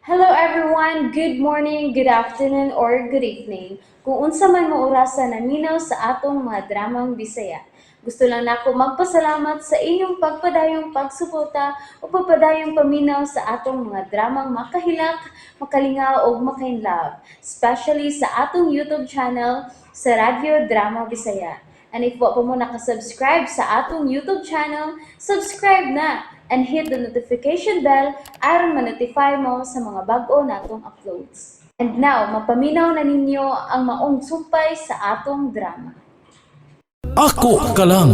Hello everyone! Good morning, good afternoon, or good evening. Kung unsa man mo orasa naminaw sa atong mga dramang Bisaya. Gusto lang nako magpasalamat sa inyong pagpadayong pagsuporta o pagpadayong paminaw sa atong mga dramang makahilak, makalingaw ug makainlove, especially sa atong YouTube channel sa Radyo Drama Bisaya. And if wa pa mo nakasubscribe sa atong YouTube channel, subscribe na and hit the notification bell aron ma-notify mo sa mga bag-o natong uploads. And now, mapaminaw na ninyo ang maong sumpay sa atong drama. Ako ka lang.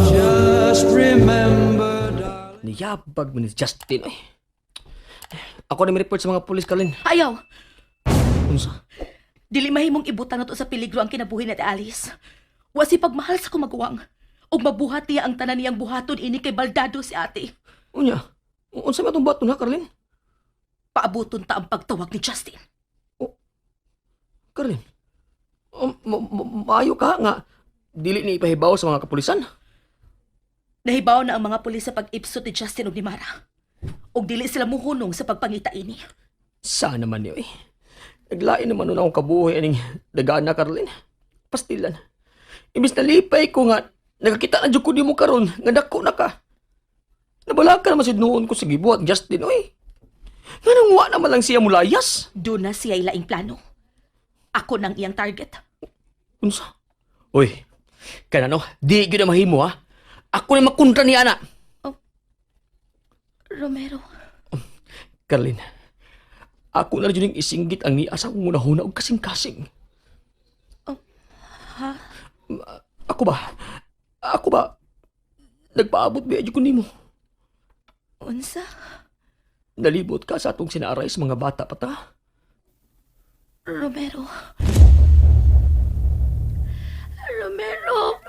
Niyabag mo ni Justin, oy. Ako na report sa mga pulis, Carlin. Ayaw! Unsa? Dili mahimong ibutang nato sa peligro ang kinabuhi ni Ate Alice. Wa si pagmahal sa kumaguwang. Ug mabuhat niya ang tanan niyang buhaton ini kay baldado si ate. Unya. Unsa man itong bato na, Carlin? Paabuton ta ang pagtawag ni Justin. Carlin. Maayo ka nga dili ni ipahibaw sa mga kapulisan. Nahibaw na ang mga pulis sa pag-ipsot ni Justin ug ni Mara. Ug dili sila muhunong sa pagpangita ini. Sana man niyo eh. Naglain naman nun akong kabuhi aning dagana, Carlin. Pastilan. Imbis na lipay ko nga nakakita na jud ko nimo karon nga dako na ka. Nabala ka naman si noon ko sige buhat Justin oy. Nganong wa naman lang siya mulayas? Doon na siya ilaing plano. Ako nang iyang target. Unsa? Uy, kanano, di gyud na mahimo ha. Ako na makontra ni ana. Romero, Carlin, ako na jud ning isinggit ang niya sa akong hunahuna og kasing-kasing. Ha? Ako ba? Ako ba? Nagpaabot ba jud ko nimo? Unsa? Nalibot ka sa atong sinaaray sa mga bata pa ta. Romero. Romero,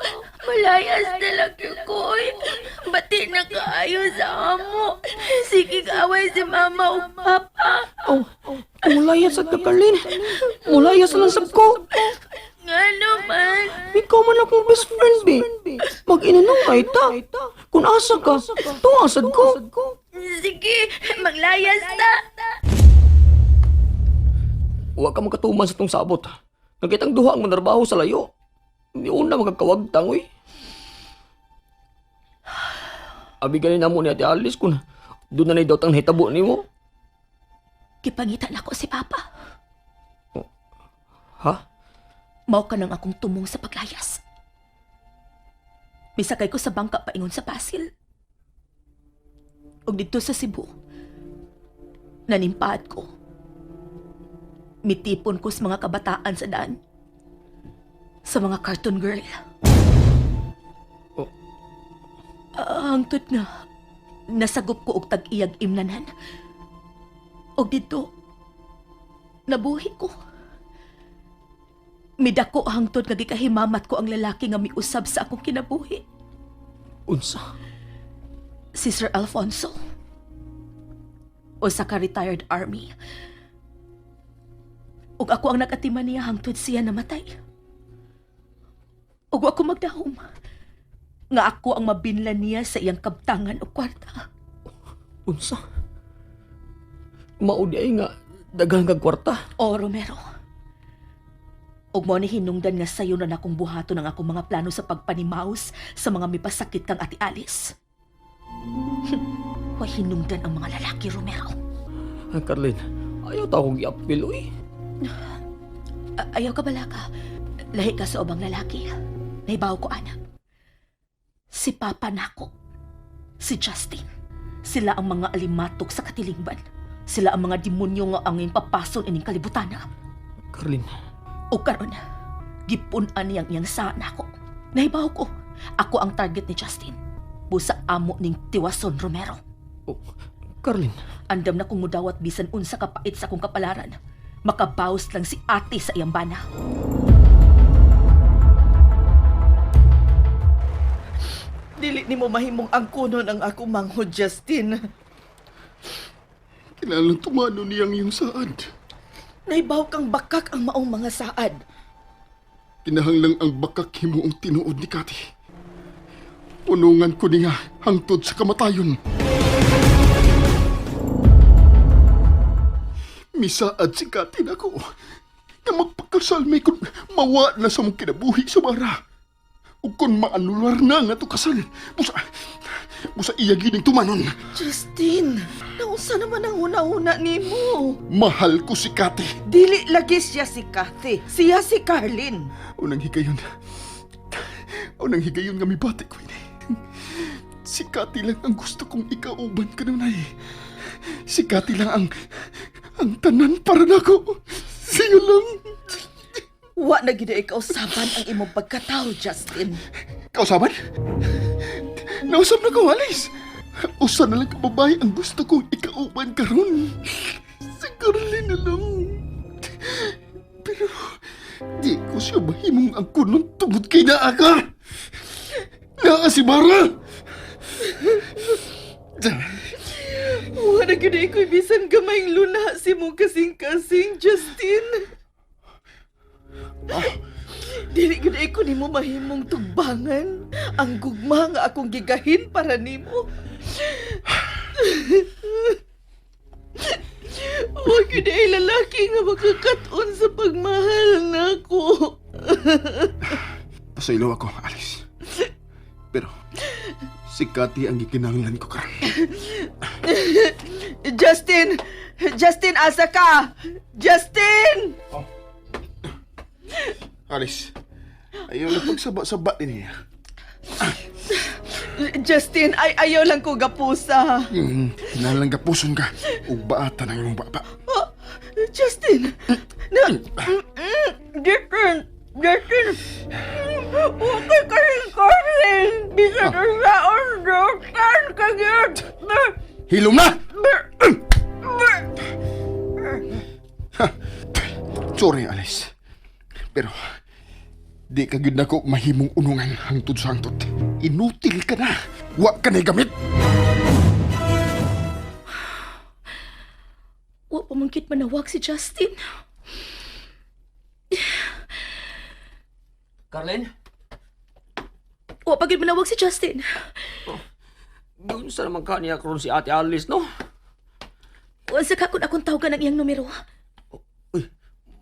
malayas na lang ko. Bati na kaayo sa amo. Sige kaaway si mama o papa. Oh, mulayas sa ka, Carlin. Mulayas lang sab ko. Nga naman. Ikaw man akong best friend, be. Mag-inanong ay ta. Kung asa ka, tuasad ko. Sige, maglayas na. Wa ka makatuman sa tong sabot. Nagkitang duha ang manarbaho sa layo. Ni una magkakawagtang, uy. Abi gani namo ni Ate Alice kung doon na daw tang hitabo nimo. Gipangitan ako si papa. Ha? Mao ka nang akong tumong sa paglayas. Misakay ko sa bangka paingon sa Pasil. Ug didto sa Cebu, nanimpaad ko. Mitipon ko sa mga kabataan sa daan. Sa mga cartoon girl. Oh. Ah, hangtod na, nasagop ko og tag-iyag imnanan. Og didto, nabuhi ko. Midako hangtod nga gikahimamat ko ang lalaki nga miusab sa akong kinabuhi, Unsa? si Sir Alfonso. Usa ka retired army. Ug ako ang nakatiman niya hangtod siya namatay. Ug ako magdahom nga ako ang mabinlan niya sa iyang kabtangan o kwarta. Unsa? Mao di ay nga daghan kag kwarta. O Romero. Ug mo ni hinungdan nga sayo na nakong buhaton ang akong mga plano sa pagpanimaus sa mga mipasakit kang Ate Alice. Wa hinungdan ang mga lalaki, Romero. Ah, Carlin, ayaw ta akong giapil, uy. Ayaw ka bala ka. Lahi ka sa ubang lalaki. Nahibaw ko, ana. Si Papa nako. Si Justin. Sila ang mga alimatok sa katilingban. Sila ang mga demonyo nga angin papason ining kalibutan. Carlin, O karon, gipun-an niyang iyang saan ako. Nahibaw ko. Ako ang target ni Justin. Busa amo ning Tiwason Romero. Oh, Carlin, Andam na kong mudawat bisan unsa kapait sa akong kapalaran. Makabawas lang si ate sa iyang bana. Dili nimo mahimong angkonon ang ako manghod, Justin. Kailangan tumano niyang iyong saad. Naibaw kang bakak ang maong mga saad. Kinahanglang ang bakak himuong tinuod ni Kati. Punungan ko niya hangtod sa kamatayon. Misaad si Kati nako. Nga magpakasal mi kung mawa na sa mong kinabuhi sa Mara. Ug kung maanular na nga to kasal. Busa, busa iya gining tumanon. Justin, nausa naman ang una-una nimo. Mahal ko si Kati. Dili lagi siya si Kathy. Siya si Carlin. Unang higayon. Unang higayon nga mibati ko ini. Si Kati lang ang gusto kong ikauban kanunay. Si Kati lang ang tanan para nako. Siya lang. Wa na gid ikaw saban ang imong pagkatao, Justin. Kausaban? Nausap na ko, Alice. Usa na lang ka babae ang gusto kong ikauban karon. Si Carly na lang. Pero di ko siya mahimong ang kunong tungod kay naa ka. Naa si Mara. Wa na gid ikaw bisan gamayng luna si mong kasing-kasing, Justin. Dili gid ko nimo mahimong tugbangan ang gugma nga akong gigahin para nimo. Wa gyud ay lalaki nga makakaton sa pagmahal nako. Pasaylo ako, Alice. Pero si Kati ang gikinahanglan ko karon. Justin! Justin, asa ka? Justin! Alice, ayaw lang pagsaba-saba din niya. Justin, ay ayaw lang ko gapusa. Kinahanglan ka puson ka ug baatan ang imong baba. Oh, Justin! Na, Justin! Justin! Okay ka rin, Carlin! Bisan saon, Justin! Kagyan! Hilom na! Ha, sorry, Alice. Pero, di ka gyud nako mahimong unungan hangtod sa hangtod. Inutil ka na. Wa ka na gamit. Wa pa man gyud manawag si Justin. Carlin? Wa pa gyud manawag si Justin. Unsa naman ka niya karon si Ate Alice, no? Unsa ka kung akong tawagan ang iyang numero? Uy,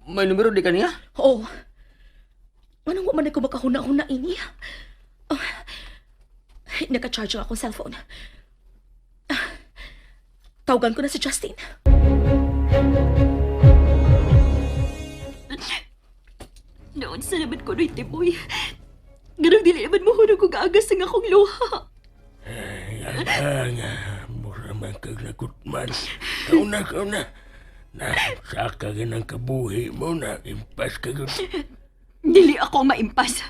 may numero di ka niya? Oo. Anong wa man ko makahuna-huna ini? Oh, naka-charge ang akong cellphone. Ah, tawagan ko na si Justin. Noon sa naman ko no'y timoy. Ganang dili naman mo hunong kong agas ang akong luha. Ang mura man kag man. Kau na, kau na. Na, saka ka ng kabuhi mo na impas ka gud. Dili ako ang maimpas.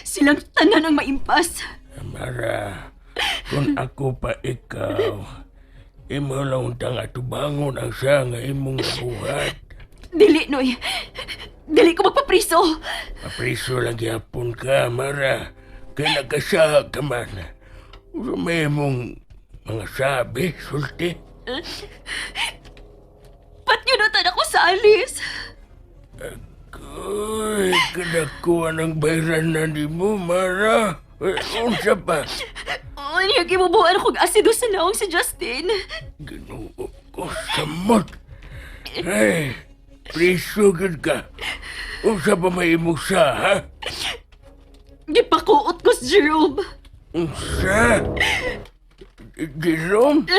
Silang tanan ang maimpas. Amara, kung ako pa ikaw, imo lang tang atubangon ang siya nga imong buhat. Dili, Noy. Dili ko magpapriso. Mapriso lang gyapon ka, Mara. Kay nagkasaha ka man. Unsa may imong mga sabi, sulti. Ba't yunutan ako sa alis? Uy, kadakuha ng bayran na ni mo, Mara. Uy, unsa pa? Oh, niya gibubuan akong asido sa naong si Justin. Ginoo ko, samot. Ay, priso gud ka. Unsa pa may imong sa, ha? Gipakuot ko si Jerome. Unsa? Jerome?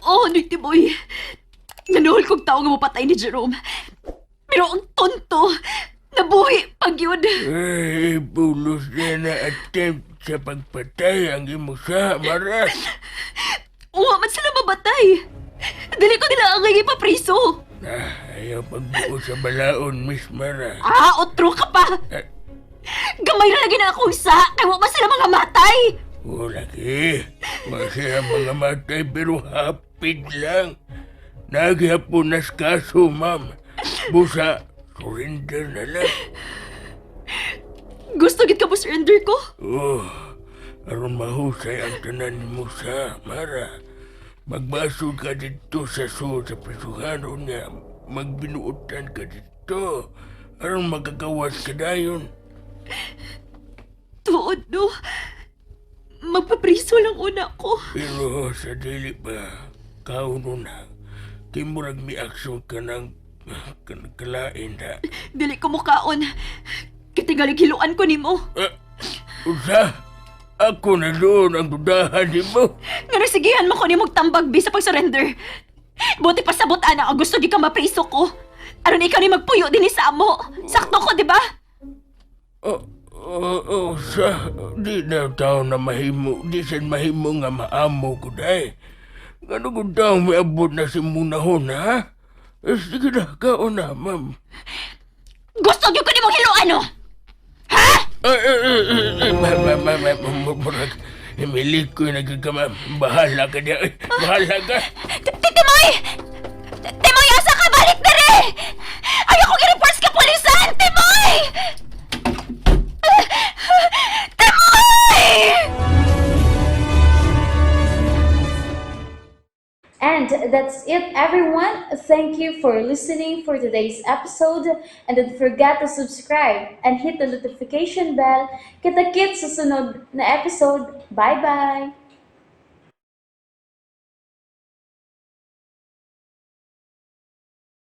Oh, Noy Timoy. Nanuhol kong tao nga mapatay ni Jerome. Pero ang tonto, nabuhi pag yun. Ay, bulos niya na attempt sa pagpatay ang imong sa, Mara. Uwa man sila mabatay. Dili ko nila ang ipapriso. Ah, ayaw pagbuo sa balaon, Miss Mara. Ah, otro ka pa. Gamay na lagi na akong sa, kay wa man sila mga matay. O, lagi. Masaya mga matay pero hapid lang. Naghapon nas kaso, ma'am. Busa, surrender na lang. Gusto gid ka mo surrender ko? Oh, aron mahusay ang tanan ni Musa, Mara. Magbaso ka dito sa sur sa prisuhan o niya. Magbinuotan ka dito. Aron magagawas ka dayon. Tuod no. Magpapriso lang una ko. Pero sa dili pa, kauno na. Kay murag mi aksyon ka ng kalain na. Dili ko mukaon. Kitingali hiluan ko nimo. Eh, usa, ako na doon ang dudahan nimo. Nga nasigihan mo ko nimo tambag bi sa pag-surrender. Buti pa sabot ana, ang gusto di ka mapriso ko. Aron ikaw ni magpuyo din sa amo. Sakto ko, di ba? Oh, oh, sa, di na tao na mahimo, di sad mahimo nga maamo ko day. Ngano kung tao may abot na si munahon, ha? Eh, sige na, kaon na, ma'am. Gusto gyud ko nimong hiluan oh. Ay, ay, ay, ay, ay, ma'am, ma'am, ma'am, ma'am, murag, himilig ko yung nagkaka, ma'am. Bahala ka niya, eh, bahala ka. Timoy! Timoy, asa ka? Balik dere! Ayaw kong i-report sa kapulisan! Timoy! Timoy! And that's it, everyone. Thank you for listening for today's episode. And don't forget to subscribe and hit the notification bell. Kita-kits sa sunod na episode. Bye-bye!